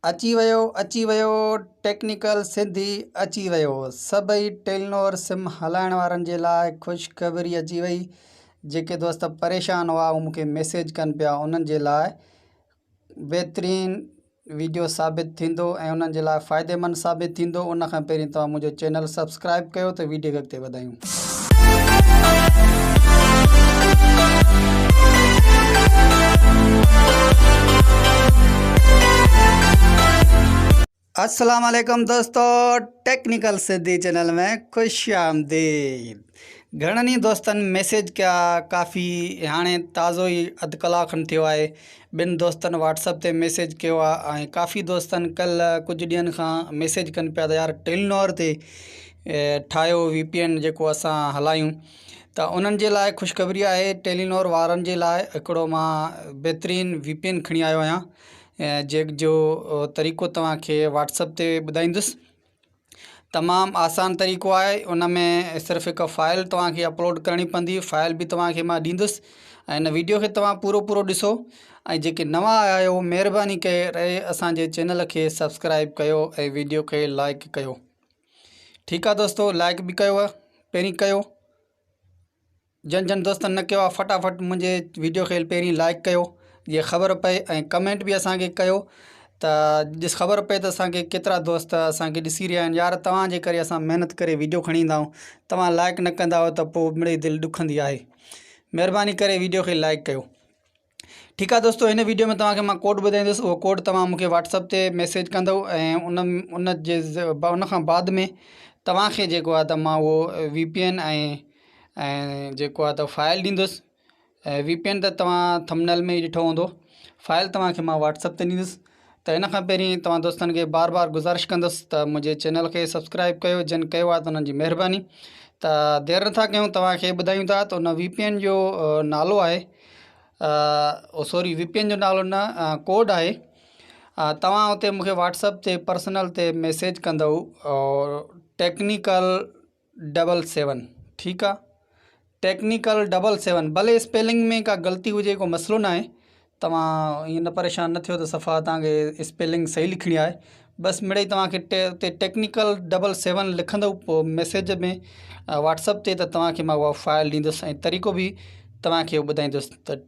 اچي ويو اچي ويو ٽيڪنيڪل سنڌي اچي ويو سڀئي ٽيلنور سم هلائڻ وارن جي لاء خوشخبري اچي وئي جيڪي دوست پريشان هئا هو مونکي ميسيج ڪن پيا انهن جي لاء بهترين ويڊيو ثابت ٿيندو ۽ انهن جي لاء فائديمند ثابت ٿيندو ان کان پهرين توهان منهنجو چينل سبسڪرائب ڪيو ته ويڊيو کي اڳتي وڌايون. السلام عليڪم دوستو ٽيڪنيڪل سنڌي چينل ۾ خوش آمديد گهڻن ئي دوستن ميسيج ڪيا ڪافي هاڻي تازو ئي اڌ ڪلاڪ کن ٿيو آهي ٻن دوستن واٽسپ تي ميسيج ڪيو آهي ۽ ڪافي دوستن ڪلهه ڪجهه ڏينهن کان ميسيج ڪن پيا ته يار ٽيلنور تي ٺاهيو وي پي اين جيڪو اسان هلايون ته انهن جي لاء خوشخبري آهي ٽيلينور وارن جي لاء هڪڙو مان بهترين وي پي اين کڻي آيو آهيان جنهن جو طريقو توهان کي واٽسپ تي ٻڌائيندس تمام آسان طريقو آهي ان ۾ صرف هڪ فائل توهان کي اپلوڊ ڪرڻي پوندي فائل به توهان کي مان ڏيندس ۽ ان ويڊيو کي توهان پورو پورو ڏسو ۽ جيڪي نوان آيا آهيو مهرباني ڪري اسانجي چينل کي سبسڪرائب ڪيو ۽ ويڊيو کي لائڪ ڪيو ٺيڪ آ دوستو لائڪ به ڪيو پهرين ڪيو جن جن دوستن نه ڪيو آ فٽافٽ منهنجي ويڊيو کي پهرين لائڪ ڪيو جيئن خبر پئي ۽ ڪمينٽ به اسانکي ڪيو ته ڏس خبر پئي ته اسانکي ڪيترا دوست اسانکي ڏسي رهيا آهن يار توهان جي ڪري اسان محنت ڪري ويڊيو کڻي ايندا آهيون توهان لائڪ نه ڪندا آهيو ته پوء مڙئي دل ڏکندي آهي مهرباني ڪري ويڊيو کي لائڪ ڪيو ٺيڪ آ دوستو هن ويڊيو ۾ توهان کي مان ڪوڊ ٻڌائيندس اهو ڪوڊ توهان مونکي واٽسپ تي ميسيج ڪندو ۽ ان ان جي ان کان بعد ۾ توهان کي جيڪو آ ته مان اهو وي پي اين ۽ ۽ جيڪو آ ته فائل ڏيندس ۽ وي پي اين ته توهان ٿمنل ۾ ئي ڏٺو هوندو فائل توهان کي مان واٽسپ تي ڏيندس ته ان کان پهرين توهان دوستن کي بار بار گذارش ڪندس ته منهنجي چينل کي سبسڪرائب ڪيو جن ڪيو آهي ته انهن جي مهرباني ته دير نٿا ڪيون توهان کي ٻڌايون ٿا ته ان وي پي اين جو نالو آهي او سوري وي پي اين جو نالو نه ڪوڊ آهي توهان اتي مونکي واٽسپ تي پرسنل تي ميسيج ڪندو اور ٽيڪنيڪل ڊبل سيون ٺيڪ آ ٽيڪنيڪل ڊبل سيون ڀلي اسپيلنگ ۾ ڪا غلطي هجي ڪو مسئلو نه آهي توهان ائين نه پريشان نه ٿيو ته صفا توهان کي اسپيلنگ صحيح لکڻي آهي بس مڙئي توهان کي اتي ٽيڪنيڪل ڊبل سيون لکندو پوء ميسيج ۾ واٽسپ تي ته توهان کي مان اها فائل ڏيندس ۽ طريقو به توهان کي ٻڌائيندس ته.